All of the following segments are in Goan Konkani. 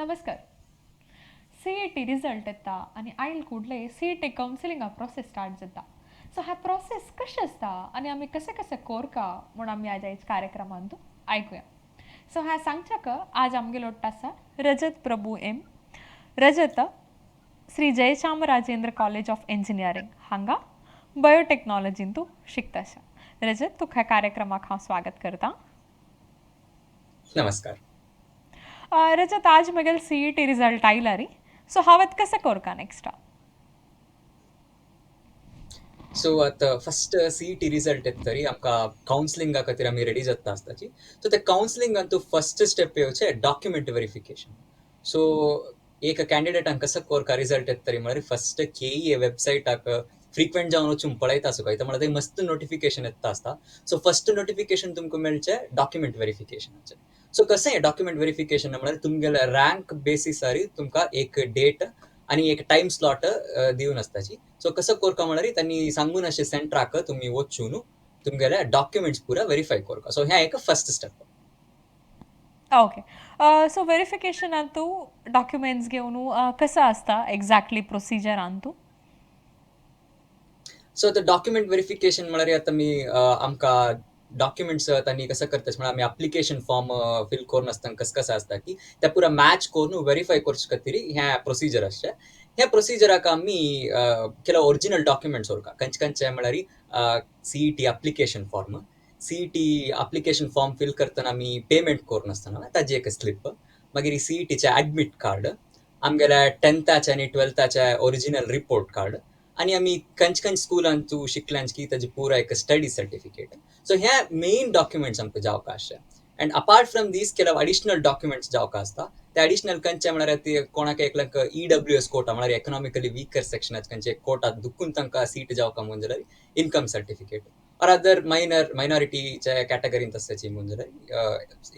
नमस्कार. सीईटी रिजल्ट येता आनी आयल कुडले सीईटी कावन्सिलिंगा प्रोसेस स्टार्ट जाता. सो हा प्रोसेस कशें आसता आनी आमी कशें कशें कोरका म्हूण आमी आज आयज कार्यक्रमांत आयकुया. सो ह्या सांगच्याक आज आमगेलो आसा Rajat Prabhu M. Rajat Shri Jayachamarajendra college of engineering हांगा बायोटेक्नॉलॉजींतू शिकता आसा. रजत, तुका ह्या कार्यक्रमाक हांव स्वागत करता. नमस्कार. रजत, आज म्हगेल सीईटी रिजल्ट आयला रे, सो हांव आतां कशें करका नेक्स्ट? सो आतां फस्ट सीईटी रिजल्ट येतरी आमकां कावन्सिलिंगा खातीर आमी रेडी जाता आसताची. सो ते कावन्सिलिंगान तूं फस्ट स्टेप येवचें डॉक्युमेंट वेरिफिकेशन. सो एक कॅन्डिडेटान कसो कोरका रिजल्ट येतरी म्हळ्यार फस्ट केईए वेबसायटाक फ्रिक्वेंट जावन वचून पळयता आसूं काय म्हळ्यार थंय मस्त नोटिफिकेशन येता आसता. सो फस्ट नोटिफिकेशन तुमकां मेळचें डॉक्युमेंट वेरिफिकेशनाचें. सो कशें डॉक्युमेंट वेरिफिकेशन म्हळ्यार तुमगेले रँक बेसिसार तुमकां एक डेट आनी एक टायम स्लॉट दिवन आसताची. सो कसो कोरका म्हळ्यार तांणी सांगून अशें सेंटराक तुमी वचून तुमगेले डॉक्युमेंट्स पुरा वेरीफाय कोरका. सो हें एक फस्ट स्टेप. ओके, सो वेरिफिकेशनान तूं डॉक्युमेंट्स घेवन कसो आसता एक्झॅक्टली प्रोसिजरान तूं? सो आतां डॉक्युमेंट वेरिफिकेशन म्हळ्यार आतां आमी आमकां डॉक्युमेंट्स तांणी कसं करता म्हळ्यार आमी अप्लिकेशन फॉर्म फिल करून आसतना कसं कसं आसता की ते पुरा मॅच करून वेरीफाय करचे खातीर हें प्रोसिजर आसचें. ह्या प्रोसिजराक आमी ಕೆಲವು ಒರಿಜಿನಲ್ डॉक्युमेंट्स व्हरता. खंयचे खंयचे म्हळ्यार CET application form, CET application form fill करतना आमी पेमेंट करून आसतना ताजी एक स्लिप, मागीर सीईटीचें एडमीट कार्ड, आमगेल्या टेंथाचे आनी ट्वेल्थाचे ओरिजिनल रिपोर्ट कार्ड, आनी आमी खंयचे खंयचे स्कुलान तूं शिकल्यान की ताजी पुरा एक स्टडी सर्टिफिकेट. सो हे मेन डॉक्युमेंट्स आमकां जावका आसचे. अँड अपार्ट फ्रॉम these ಕೆಲವು अडिशनल डॉक्युमेंट्स जावका आसता. ते अडिशनल खंयचे म्हळ्यार ते कोणाक एकल्याक ईडब्ल्यूएस कोटा म्हळ्यार इकॉनॉमिकली वीकर सेक्शनाचे खंयचे कोटा दुखून तांकां सीट जावका म्हणून जाल्यार इन्कम सर्टिफिकेट ऑर अदर मायनॉरिटीच्या कॅटेगरींत आसताची म्हणून जाल्यार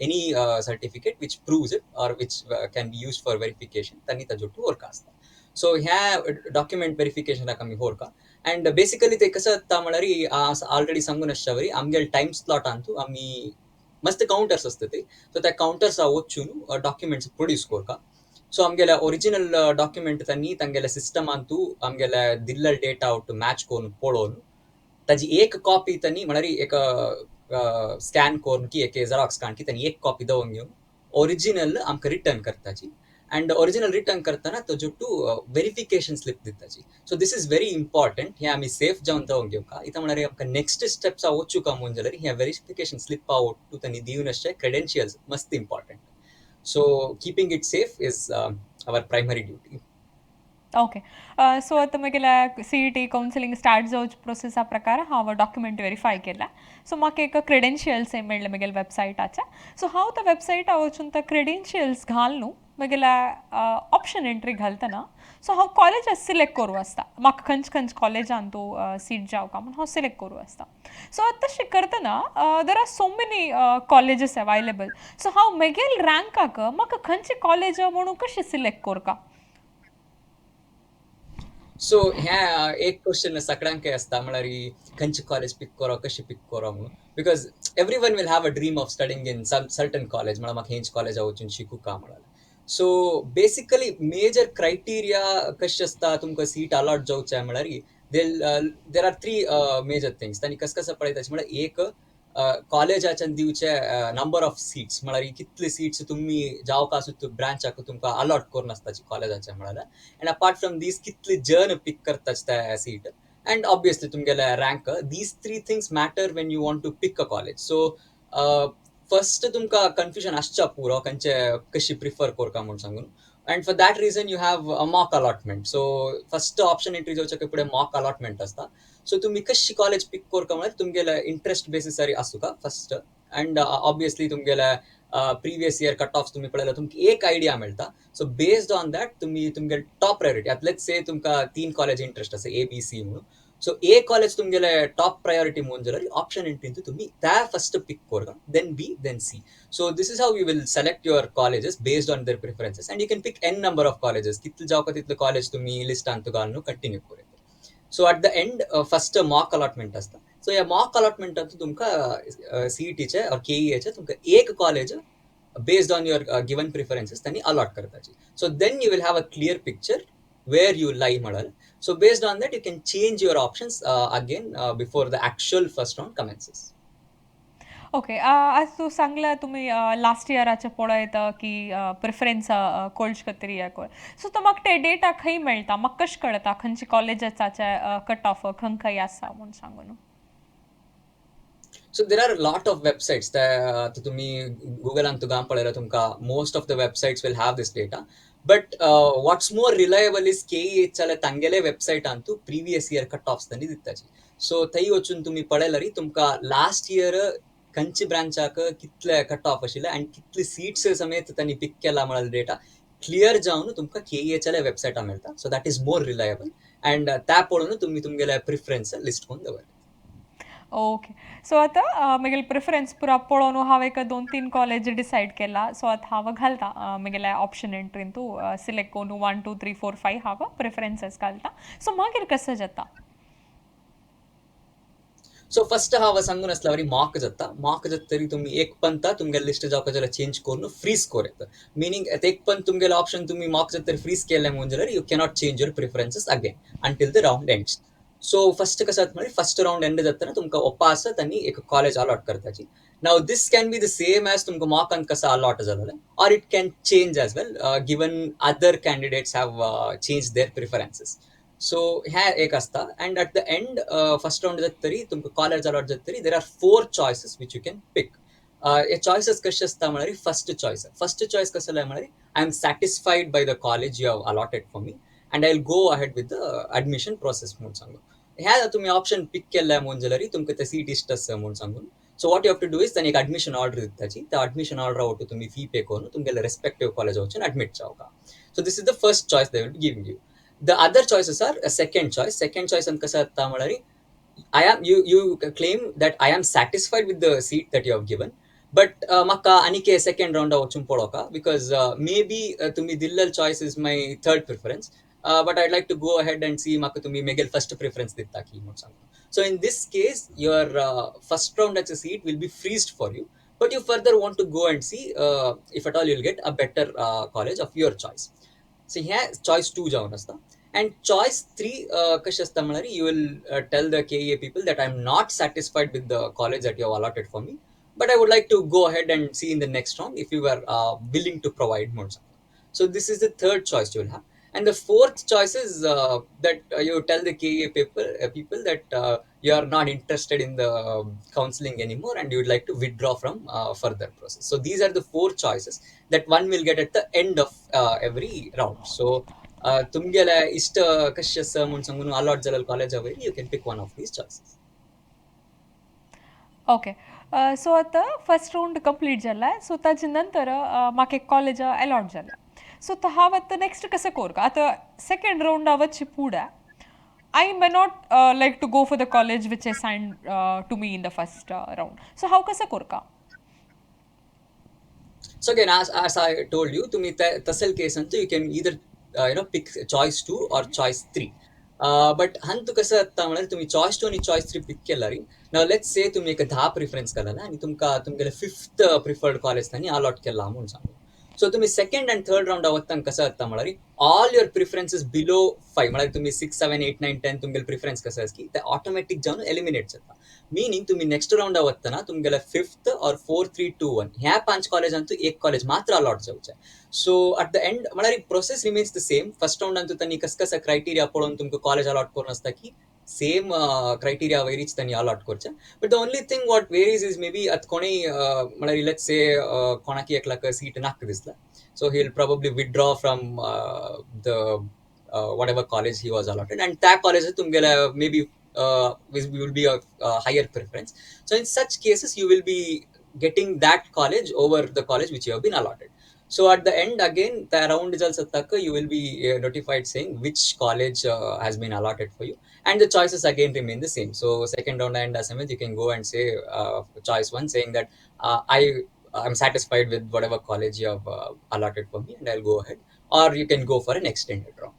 any certificate which proves it or which can be use for verification तांणी ताजो व्हरका आसता. सो ह्या डॉक्युमेंट वेरिफिकेशनाक आमी व्हरका. अँड बेसिकली ते कसं जाता म्हळ्यार ऑलरेडी सांगून आसच्या वरी आमगेले टायम स्लॉटांतू आमी मस्त कावंटर्स आसता ते, सो त्या कावंटर्सा वचून डॉक्युमेंट्स प्रोड्यूस करका. सो आमगेले ओरिजिनल डॉक्युमेंट तांणी तांगेल्या सिस्टमांतू आमगेल्या दिल्ले डेटा आवट मॅच करून पळोवन ताजी एक कॉपी तांणी म्हळ्यार एक स्कॅन करून की एक झेरॉक्स काडून की तांणी एक कॉपी दवरून घेवन ओरिजिनल आमकां रिटर्न करताची. अँड ओरिजिनल रिटर्न करतना ताजो टू वेरिफिकेशन स्लिप दिताची. So this is very important. हें आमी सेफ जावन दवरून घेवका. इतां म्हळ्यार आमकां नेक्स्ट स्टेप्सा वचूका म्हणून जाल्यार हें वेरिफिकेशन स्लिपा ಒಟ್ಟು तांणी दिवन आसचे क्रेडेन्शियल्स मस्त important. So keeping it safe is our primary duty. Okay, so आतां म्हगेल्या सीईटी कावन्सिलींग स्टार्ट जावचे प्रोसेसा प्रकार हांव डॉक्युमेंट वेरीफाय केला. सो म्हाका एक क्रेडेन्शियल्स मेळ्ळे म्हगेल्या वेबसायटाचे. सो हांव त्या वेबसायटार वचून त्या क्रेडेन्शियल्स घाल न्हू म्हगेल्या ऑप्शन एंट्री घालतना, सो हांव कॉलेजीस सिलेक्ट करूं आसता. म्हाका खंयचे खंयचे कॉलेजान तूं सीट जावका म्हूण हांव सिलेक्ट करूं आसता. सो आतां तशें करतना there are so many colleges available. So हांव म्हगेल रँकाक म्हाका खंयचे कॉलेज म्हणून कशें सिलेक्ट करका? सो ह्या एक क्वेश्चन सगळ्यांकय आसता म्हळ्यार खंयचे कॉलेज पीक करप, कशें पीक करप म्हणून, because every one will have a dream of studying in some certain college. म्हळ्यार म्हाका हेंच कॉलेजा वचून शिकूका म्हळ्यार. सो बेसिकली मेजर क्रायटेरिया कशें आसता तुमकां सीट अलॉट जावचें म्हळ्यार there are three major things. तांणी कसं कसं पळयता म्हळ्यार एक कॉलेजाच्यान दिवचे नंबर ऑफ सीट्स, म्हळ्यार कितले सीट्स तुमी जावका आसूं ब्रांचाक तुमकां अलॉट करून आसताची कॉलेजाचे म्हळ्यार. अँड अपार्ट फ्रॉम these कितले जन पीक करताच ते सीट, अँड ऑब्वियसली तुमगेले rank. These three things matter when you want to pick a college. So first तुमकां कन्फ्युजन आसच्या पुरो खंयचे कशी प्रिफर करका म्हूण सांगून. And for that reason you have a mock allotment. So first option entry जावच्या फुडें मॉक अलॉटमेंट आसता. सो तुमी कशी कॉलेज पीक करका म्हळ्यार तुमगेले इंट्रस्ट बेसिसार आसूका फस्ट. अँड ऑब्वियसली तुमगेले प्रिवियस इयर कट ऑफ तुमी पळयल्यार तुमकां एक आयडिया मेळटा. सो बेस्ड ऑन that तुमी तुमगेले टॉप प्रायोरिटी, आतां let's say तुमकां तीन कॉलेज इंट्रस्ट आसा ए बी सी म्हणून. सो ए कॉलेज तुमगेले टॉप प्रायोरिटी म्हणून जाल्यार ऑप्शन एंट्रीन तुमी त्या फस्ट पीक करका, then B, then C. So this is how you will select your colleges based on their preferences, and you can pick n number of colleges. कितले जावका तितले कॉलेज तुमी लिस्टांत घालून कंटिन्यू करूं येता. So at the end first mock allotment आसता. सो ह्या मॉक अलॉटमेंटांत तुमकां सीईटीचे ऑर केईएचे तुमकां एक college Based on your given preferences त्यांनी allot करताची. So then you will have a clear picture where you lie म्हणाल. So based on that you can change your options again before the actual first round commences. Okay, आज तूं सांगला तुमी लास्ट इयराचें पळयता की प्रिफरन्स कळचे खातीर हें कर. सो तो म्हाका ते डेटा खंय मेळटा, म्हाका कशें कळटा खंयचे कॉलेजाचे कट ऑफ खंय खंय आसा म्हूण सांगून? So there are lot of websites. ते तुमी गुगलान तुका पळयल्यार तुमकां most of the websites will have this data, but what's more reliable is KEH तांगेले वेबसायटांतू प्रिवियस इयर कट ऑफ्स तांणी दिताची. सो थंय वचून तुमी पळयल्यार तुमकां लास्ट इयर खंयचे ब्रांचाक कितले कट ऑफ आशिल्ले आनी कितले सीट्स समेत तांणी पिक केला म्हळ्यार डेटा क्लियर जावन तुमकां केईएचल्या वेबसायटार मेळटा. So that is more reliable and त्या पळोवन तुमी तुमगेले प्रिफरन्स लिस्ट करून दवरता. ओके, सो आतां म्हगेले प्रिफरन्स पुरा पळोवन हांव एक दोन तीन कॉलेज डिसायड केला. सो आतां हांव घालता म्हगेल्या ऑप्शन एंट्रीन तूं सिलेक्ट करून 1 2 3 4 5 हांव प्रिफरन्सीस घालता. सो मागीर कशें जाता? सो फर्स्ट हांव सांगून आसल्या वरी मॉक जाता. मॉक जातरी तुमी एक पंता तुमगेले लिस्ट जावपा जाल्यार चेंज करून फ्रीज करूं येता. मिनींग एक पण तुमगेले ऑप्शन तुमी मॉक जातरी फ्रीज केले म्हणून जाल्यार you cannot change your preferences again until the round ends. So first कसं जाता म्हळ्यार फर्स्ट रावंड एंड जातना तुमकां ओप्पा आसा तांणी एक कॉलेज अलॉट करताची. Now this can be the same as तुमकां मॉकान कसं अलॉट जालें or it can change as well, given other candidates have change their preferences. So ह्या एक आसता. And at the end first round जाता तरी तुमकां कॉलेज अलॉट जाता तरी there are four choices which you can pick. हे चॉयसीस कशे आसता म्हळ्यार फर्स्ट चॉयस, फर्स्ट चॉयस कसं म्हळ्यार I am satisfied by the college you have allotted for me and I will go ahead with the admission process म्हणून सांगून. ह्या तुमी ऑप्शन पिक केल्ले म्हणून जाल्यार तुमकां ते सीट इश्ट आसा म्हणून सांगून. So what you have to do is तांणी एक ऍडमिशन ऑर्डर दिताची. त्या ऍडमिशन ऑर्डर वटू तुमी फी पे करून तुमगेले रेस्पेक्टिव्ह कॉलेज वचून admit जावका. So this is the first choice they will be giving you. The other choices are a second choice. Second choice ಅಂತ कसं जाता म्हळ्यार I am you you claim that I am satisfied with the seat that you have given, but म्हाका आनीक सेकंड राउंडा वचून पळोवका because may be तुमी दिल्लेल choice is my third preference, but I'd like to go ahead and see म्हाका तुमी मेगेल फर्स्ट प्रिफरन्स दिता की म्हणून सांगून. So in this case your first राउंडाचे seat will be freezed for you, but you further want to go and see if at all you'll get a better college of your choice. So ह्या चॉयस टू जावन आसता. अँड चॉयस थ्री कशें आसता म्हळ्यार you will tell the KEA people that I am not satisfied with the college that you have allotted for me, but I would like to go ahead and see in the next round if you are willing to provide म्हणून सांगता. So this is the third choice you will have. And the fourth choice is that you tell the KEA people that you are not interested in the counseling anymore and you would like to withdraw from further process. So these are the four choices that one will get at the end of every round. So तुमगेले इश्ट कशें आसा म्हूण सांगून अलॉट जालें कॉलेजा वयर you can pick one of these choices. Okay, so आतां फर्स्ट राउंड कंप्लीट जाला. सो ताजे नंतर म्हाका एक कॉलेज अलॉट जाला. सो हांव आतां नेक्स्ट कशें करूं? आतां सेकंड राउंडा वचचे फुडें I may not like to go for the college which assigned to me in the first round. So हांव कसं करूं? So again, as I told you, तुम्ही तसेल केस Antu you can either pick choice 2 or choice 3. But हंतू कसं जाता म्हळ्यार तुम्ही चॉयस 2 आणि चॉयस 3 पिक केला री. Now let's say तुम्ही एक 10 प्रिफरन्स केला ना आणि तुमका तुमगेले फिफ्थ प्रिफर्ड कॉलेज तांणी अलॉट केला म्हणून सांगू. सो तुम्ही सेकंड अँड थर्ड राउंडा वतना कसं जाता म्हळ्यार ऑल your preferences below 5 म्हळ्यार तुम्ही 6 7 8 9 10 तुमगेले प्रिफरन्स कसं आसा की ते ऑटोमॅटीक जावन एलिमिनेट जाता. मिनींग तुम्ही नेक्स्ट राउंडा वतना तुमगेले फिफ्थ ऑर 4 3 2 1 ह्या 5 कॉलेजांतू एक कॉलेज मात्र अलॉट जावचें. सो एट the end म्हळ्यार process remains the same. First राउंडांतू तांणी कस कस क्रायटेरिया पळोवन तुमकां कॉलेज अलॉट करून आसता की सेम क्रायटेरिया वयरीच तांणी अलॉट करचें. But the only thing what varies is maybe आतां कोणूय म्हळ्यार let's say कोणाकी एकल्याक सीट नाका दिसला, so he will probably withdraw from the whatever college he was allotted and त्या college तुमगेले maybe will be a higher preference. So in such cases you will be getting that college over the college which you have been allotted. So at the end again the round results attaka you will be notified saying which college has been allotted for you, and the choices again remain the same. So second round and assignment you can go and say choice 1 saying that I am satisfied with whatever college you have allotted for me and I'll go ahead, or you can go for an extended round.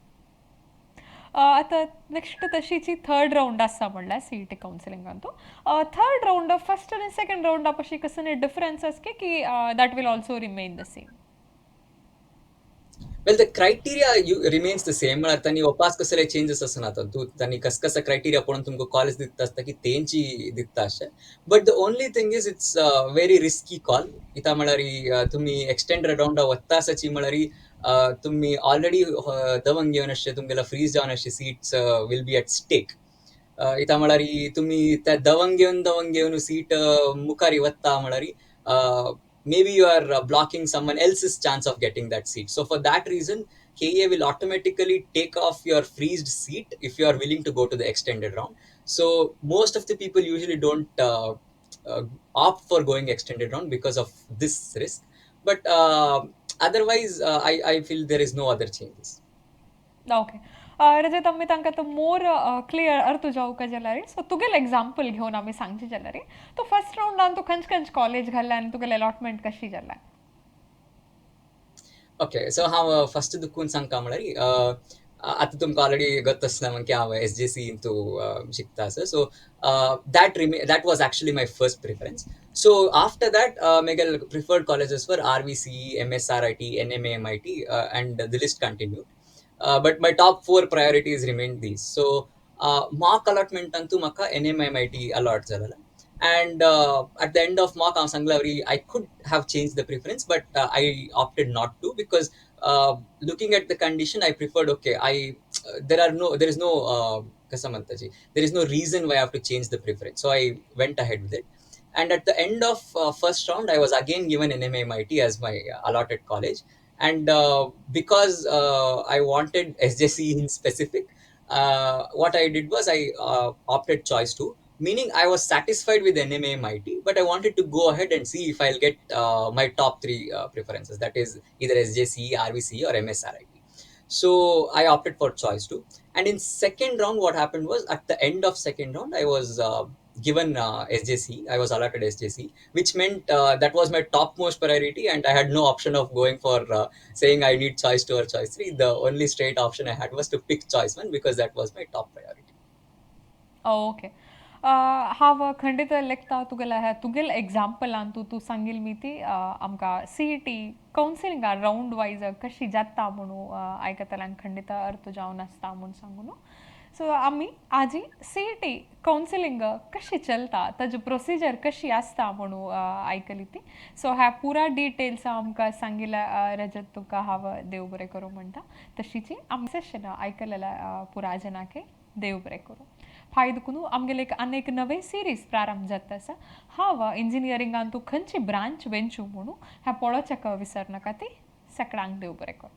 आतां नेक्स्ट तशीची थर्ड रावंड आसा म्हणल्यार सीईटी कावन्सिलिंगान तूं थर्ड रावंड फर्स्ट आनी सेकंड रावंडा पशी कसले डिफरन्स आसा की that will also remain the same? Well, the criteria you remains the same. म्हळ्यार तांणी वापस कसले चेंजेस आसना तूं तांणी कस कस क्रायटेरिया पळोवन तुमकां कॉलेज दिता आसता की तेंची दिता अशें. But the only thing is, it's very risky call. कित्याक म्हळ्यार तुमी एक्सटेंडेड रावंडा वता आसाची म्हळ्यार तुमी ऑलरेडी दवंग घेवन अशें तुमगेलो फ्रीज जावन अशे seats will be at stake. कित्याक म्हळ्यार तुमी त्या दवंग घेवन सीट मुखार वता म्हळ्यार maybe you are blocking someone else's chance of getting that seat. So for that reason, KEA will automatically take off your freezed seat if you are willing to go to the extended round. So most of the people usually don't opt for going extended round because of this risk. But otherwise, I feel there is no other changes. Okay Rajat, आमी तांकां तो मोर क्लियर अर्थ जावंक जाल्यार, सो तुगेले एग्जाम्पल घेवन आमी सांगचे जाल्यार, तो फर्स्ट रावंडान तूं खंयचे खंयचे कॉलेज घातल्या आनी तुगेलें अलॉटमेंट कशी जालें? ओके, सो हांव फर्स्ट दुखून सांगता म्हळ्यार आतां तुमकां ऑलरेडी गत आसना की हांव एसजेसी इंतू शिकता आसा. So that was actually my first preference. So after that, म्हगेले preferred colleges were RVC, MSRIT, NMAMIT, and the list continued. But my top four priorities remained these. So mock allotment Antu म्हाका NMAMIT allot जालें. And at the end of mock, हांव सांगला I could have changed the preference, but I opted not to because looking at the condition, I preferred, okay, I there are no there is no कसं म्हणताची, there is no reason why I have to change the preference. So I went ahead with it. And at the end of first round, I was again given NMAMIT as my allotted college. And because I wanted SJC in specific, what I did was I opted choice 2, meaning I was satisfied with NMAMIT, but I wanted to go ahead and see if I'll get my top three preferences, that is either SJC, RVC or MSRIT. So I opted for choice 2. And in second round, what happened was at the end of second round, I was given SJC. I was allotted SJC, which meant that was my topmost priority, and I had no option of going for saying I need choice 2 or choice 3. The only straight option I had was to pick choice 1 because that was my top priority. Okay, हांव खंडीत लेखता तुगेल्या ह्या तुगेले एग्जाम्पलान तूं तूं सांगील मी ती आमकां सीईटी कावन्सिलिंगा रावंड वायज कशी जाता म्हणून आयकतल्यांक खंडीत अर्थ जावन आसता म्हूण सांगून. सो आमी आजी सीईटी कावन्सिलिंग कशी चलता, ताजी प्रोसिजर कशी आसता म्हणून आयकली ती. सो ह्या पुरा डिटेल्स आमकां सांगिल्ल्या रजत, तुका हांव देव बरें करूं म्हणटा. तशीची आमचें सेशन आयकलेल्या पुरा जनाके देव बरें करूं. फायदो देखून आमगेले एक आनी एक नवे सिरीज प्रारंभ जाता आसा. हांव इंजिनियरिंगान तूं खंयची ब्रांच वेंचू म्हणून ह्या पळोवच्याक विसरनाका ती. सगळ्यांक देव बरें करूं.